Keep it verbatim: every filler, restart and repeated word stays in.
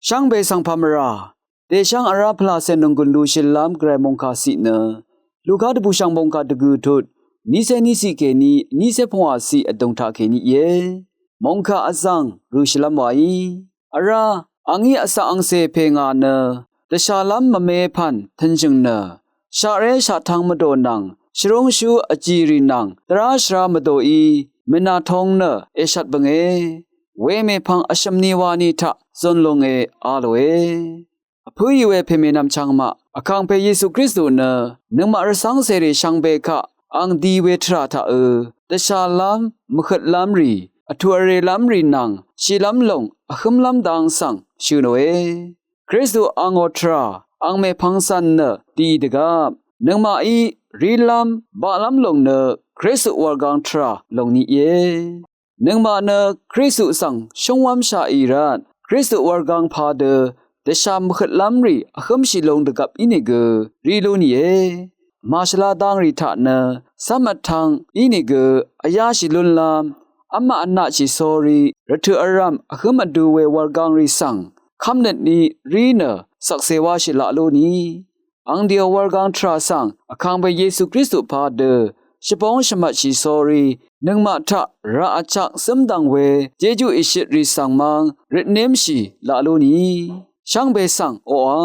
Shvngbe svng pà mvrà dèshv́ng vrá pvlàcè nònggùn lushìlv́m gvray mòngkà ciq nø Luka dvbùshv̀ng mòngkà dvgø̀ tut nícé níciq kèní nícé pungwà ciq vdùng taq kèní íe. Mòngkà vzv̀ng rø̀shìlv́m wàí, vrá, àngí vsvng angcè pè ngà nø dvshàlv́m mvme pv̀n tø̄nshø̀ng nø shaqré shaqtv̄ng mvdò nvng shvrúngshú vjìrì nvng dvrá shvrá mvdòí mènàtong nø èshvt bønge. Wemèpvng vshø̀m ni wani taq zun lunge a lòe. Vpǿì we pèmènvm chvngmaq, Vkàngpè Yesu Kristu nø nøngmaq rvcv́ng cèrì shvngbe kaq ang di we tvrà taqø̄ dvshàlv́m mvhøtlv́m rì, vtù vrelv́m rì nvng shìlv́m lòng vhǿmlv́m dang svng shø̀ nòe. Kristu angò tvrà ang mèpvng cv̀n nø dì dvgvp nøngmaqí rílv́m baqlv́m lòng nø Kristu wurgang tvrà lòng ni íe. Nøngmaq nø Kristu svng shúngwv́mshaqì rvt Kristu wurgang padø dvshà mvhøtlv́m rì vhǿmshì lung dvgvp ínìgø rí lú nìe. Màshvla dangrì taq nø cv́m vtv̄ng ínìgø vyáshì lúnlv́m v́maq vnaqshì sórí rvtø̀ vrv̀m vhǿm vdu we wurgangrì svng kv́mnøt ni rí nø shvkse wáshì laq lú ni. Ang dìò wurgang tvrà svng Vkàngpè Yesu Kristu padø shvbóng shvmvtshì sórí nøngmaq taq rà vchak zǿmdv̀ng we jejú ìshøtrì svng mv́ng røtnémshì laq lú ni. Shvngbe svng oqà